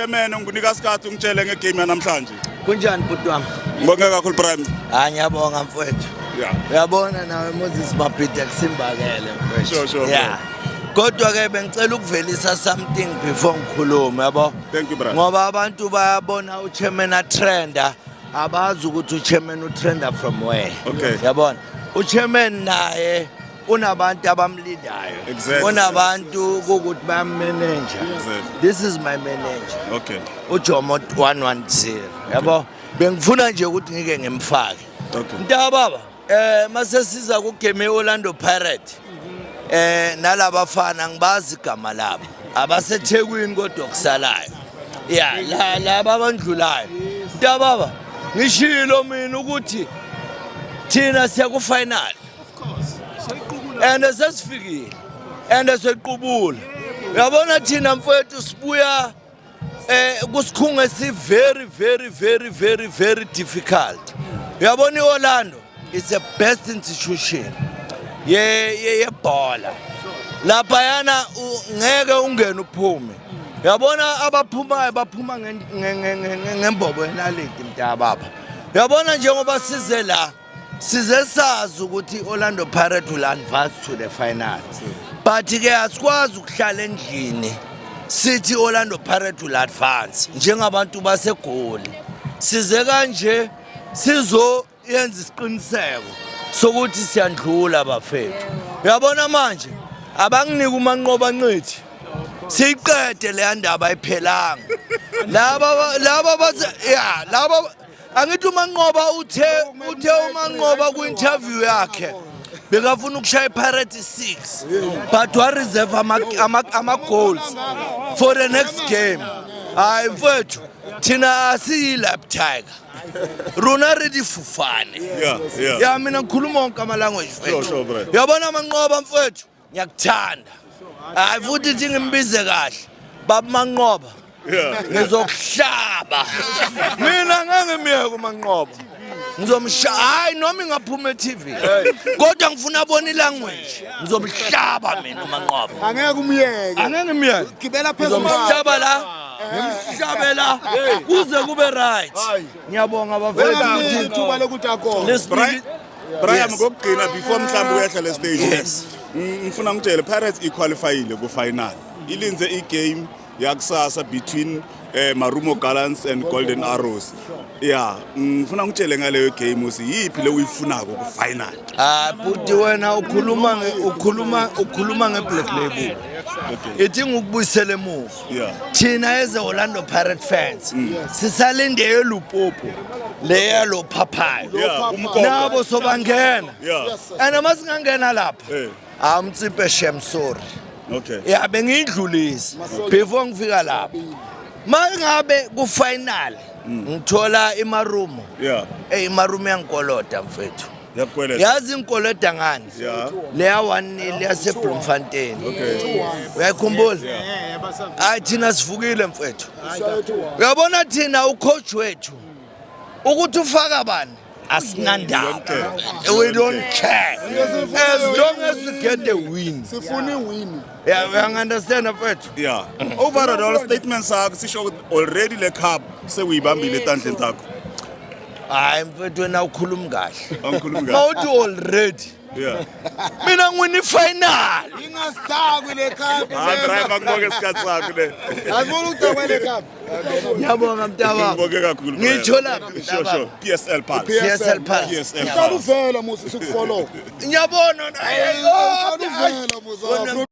Chairman, ngikunika isikhathi ungitshele ngegame yanamhlanje. Kunjani, bhuti wami? Ngibonge kakhulu, Prime. Hayi, ngiyabonga, mfowethu. Uyabona nawe, Moses Mabhida, kusimbakele, mfowethu. Sure, Kodwa ke bengicela ukuvelisa something before ngikhulume, yabo. Thank you, brother. Ngoba abantu bayabona uchairman atrenda, abazi ukuthi uchairman utrenda from where. Yabona? Uchairman naye unabantu abamleadayo. Unabantu ukuthi bayamanager. This is my manager. UJomo 110. Yabo? Bengifuna nje ukuthi ngike ngimfake. Mntaka baba, mase siza ku game Orlando Pirate. Nalabafana ngibazi igama labo. AbaseThekwini kodwa kusalayo. Yeah, la laba abandlulayo. Mntaka baba, ngishilo mina ukuthi thina siya ku final. And sesifikile. And sequbula. Uyabona thina, mfowethu, sibuya kusikhungo esi very very very very very difficult. Uyabona, iOrlando, it's a best institution ye yebhola. Lapha yana ngeke ungene uphume. Uyabona, abaphumayo baphuma ngembobo yenaliti, mntaka baba. Uyabona, njengoba size la, size sazi ukuthi Orlando Pirates will advance to the final. But ke asikwazi ukuhlala endlini sithi Orlando Pirates will advance njengabantu baseGoli. Size kanje sizo yenza isiqiniseko sokuthi siyandlula, bafethu. Uyabona manje, abanginike uManqoba Nqithi, siyiqede leya ndaba, ayiphelanga. Laba bathe ya laba angithi uManqoba uthe uManqoba ku-interview yakhe bekafuna ukushaya iPirates 6, but wa reserve ama goals for the next game. Hayi mfethu, thina asiyi-lap tiger, rona re difofane. Ya, mina ngikhuluma wonke ama-language. Sure, bro. Uyabona Manqoba mfethu, ngiyakuthanda. Hayi futhi ithi ngimbize kahle, baba Manqoba. Ngizokuhlaba mina, ngeke ngimyeke uManqoba, ngizomsha. Hayi, noma ingaphuma e-TV, kodwa ngifuna abone ilanguage. Ngizomhlaba mina uManqoba. Angeke umyeke. Angeke ngimyeke. Gibela phezulu. Ngizomhlaba la, ngimhlabe la kuze kube right. Ngiyabonga, bafethu. Ungamniki ithuba lokuthi akone. Lesibili. Brian, Yes. ngokugcina before mhlawumbe uyehla le stage. Yes. Ngifuna ngitshele, Pirates iqualifyile ku final. Ilinze igame yakusasa between Marumo Gallants and Golden Arrows. Yeah, ngifuna ngitshele ngaleyo game usi yipi le uyifunako ku final. Ah buti, wena ukhuluma nge-Black Label. Ithi ngikubuyisele emuva. Thina as a Orlando Pirate fans sisalinde Lupopo leya lo phaphayo. Yeah, umkoko. Nabo sobangena. And masingangena lapha. Amtsipe, shem, sorry. Ya, bengiyidlulisa before ngifika lapha. Mangabe ku final ngithola iMarumo. IMarumo yangikolota, mfethu. Yakukweleta. Yazi inkolota ngani? Leya 1-0 yaseBloemfontein. Uyayikhumbula? Hayi, thina sivukile, mfethu. Uyabona thina, ucoach wethu ukuthi ufaka bani asinandaba. We don't care as long as we get the win. Sifuna iwin. Yeah, uyangi-understand, mfethu? Yeah. Overall statement sakho sisho ukuthi already le cup sewuyibambile etandleni takho. Hayi mfethu, wena ukhuluma kahle. Angikhulumi kahle. Mawuthi already, mina ngiwina ifinal. Ingasidakwi le cup. Hayi Brian, makubonke isikhathi sakho le. Angifuni ukudakwa le cup. Ngiyabonga, mntababa. Ngibonge kakhulu, Brian. Ngitsho laphi? Sure. PSL Pulse. PSL Pulse. PSL Uqala Pulse. uvela musi sikufollow. Ngiyabona. Uqala uvela musi.